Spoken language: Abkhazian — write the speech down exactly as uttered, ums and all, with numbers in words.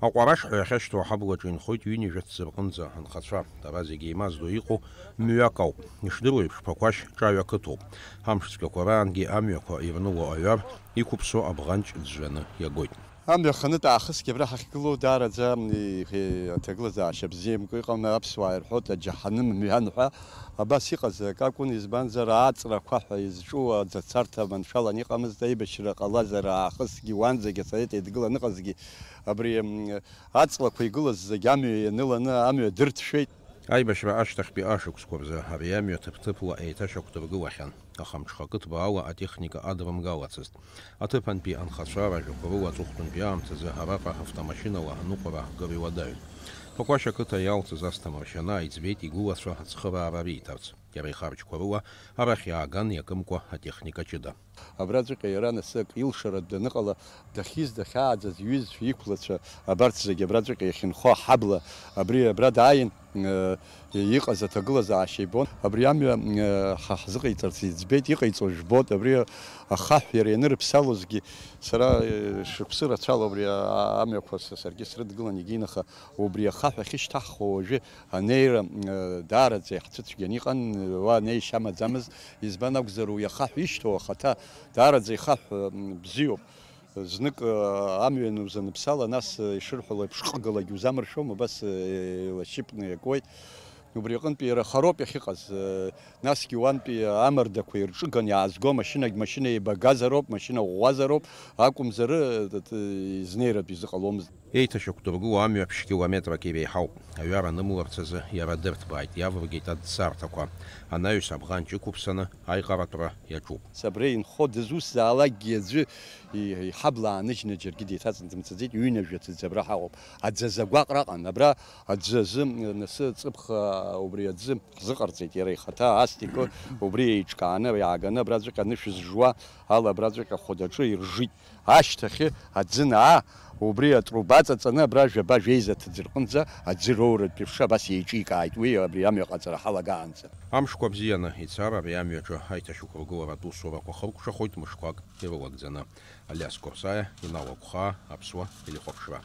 Аҟәараш ҳәа иахьашьҭоу аҳаблаҿы инхоит ҩынҩажәа ҭӡы рҟынӡа анхацәа. Ара зегьы еимаздо иҟоу мҩак ауп. Ишдыру еиԥш, Ԥақәашь ҿаҩа ақыҭоуп. Ҳамш цәгьақәа раангьы амҩақәа ирныло аҩар иқәыԥсо абӷанҷ ӡәӡәаны иагоит. Амҩа ханытә аахысгьы абра ҳахьгылоу даараӡа, и-, и-, аҭагылазаашьа бзиамкәа иҟам, аԥсуаа ирҳәоит, аџьаҳаным мҩан ҳәа. Абас иҟаз акы акәын, избанзар, ааҵрақәа ҳәа изҿу аӡацарҭа маншәалан иҟамызт, аибашьра ҟалазар аахысгьы, уанӡагьы Асовет Еидгыла аныҟазгьы, абри, м, аҵлақәа игылаз зегь амҩа ианыланы, амҩа дырҭшәеит. Аибашьра ашьҭахьтәи ашықәсқәа рзы ари амҩа ҭыԥ-ҭыԥла еиҭашьақәдыргылахьан, аха мҽхакы ҭбаала атехника адрымгалацызт. Аҭыԥантәи анхацәа ражәақәа рыла аҵыхәтәантәи аамҭазы араҟа автомашьынала аныҟәара акыр иуадаҩын. Ԥақәашь ақыҭа иалҵыз Асҭамыр Шьана иӡбеит игәылацәа ацхыраара риҭарц. Иара ихарџьқәа рыла арахь иааган иакымкәа атехника ҷыда. Абраҵәҟьа иара нас ак илшара даныҟала, дахьиз, дахьааӡаз иҩызцәа, иқәлацәа абарҭ зегьы абраҵәҟьа иахьынхо аҳабла абри абра дааин, э, иҟаз аҭагылазаашьа ибон. Абри амҩа, э, ҳа ҳзыҟаиҵарц иӡбеит, иҟаиҵо жәбоит. Абри ахаҳә иара ианырыԥсалозгьы сара, э, шықәсы рацәала убри а-, амҩақәа са саргьы срыдгылан егьинаха, убри ахаҳә ахьышьҭаҳхуа уажәы анеира, э, даараӡа иаҳцәыцәгьан иҟан, уа неишьа амаӡамызт. Избан акәзар, уи ахаҳә ишьҭоу ахаҭа даараӡа ихаҳә, м, бзиоуп. Знык, э, амҩан узаныԥсала, нас, э, ишырҳәало еиԥш, ҟыгалагь узамыршәом, убас, э, еилашьыпны иакуеит. Убри аҟынтәи иара хароуп иахьыҟаз, э, насгьы уантәи амардақәа ирҿыган иаазго машьынагь машьына еибагазароуп, машьына ӷәӷәазароуп, акәымзар, э, т-, т-, изнеиратәы изыҟаломызт. Еиҭашьақәдыргыло амҩа ԥшь километрак иреиҳауп. Аҩара анымларц азы иара дырҭбааит, иавыргеит аӡсарҭақәа. Анаҩс абӷанҷ ықәыԥсаны аиҟаратәра иаҿуп. Абра инхо дызусзаалакгьы аӡәы и-, иҳабла ааныжьны џьаргьы деиҭаҵны дымцаӡеит, ҩынҩажәа ҭыӡ абра ҳаҟоуп. Аӡы азы агәаҟра ыҟан. Абра аӡы азы, м, насы ҵыԥх, а, убри аӡы ҳзыҟарҵеит иара ихаҭа, астикы убри еиҿкааны, иааганы абраҵәҟьа анышә зжуа ала абраҵәҟьа хәадаҿы иржит. Ашьҭахьы аӡы наа, убри атруба аҵаҵаны абра жәаба-жәеиза ҭыӡ рҟынӡа аӡы роуратәи ԥша абас еиҿикааит, уи абри амҩа ҟаҵара ҳалагаанӡа. Амшқәа бзианы ицар ари амҩаҿы аиҭашьақәыргыларатә усурақәа хыркәшахоит мышқәак ирылагӡаны. Алиас Корсаиа, Инал Агәхаа, Аԥсуа телехәаԥшра.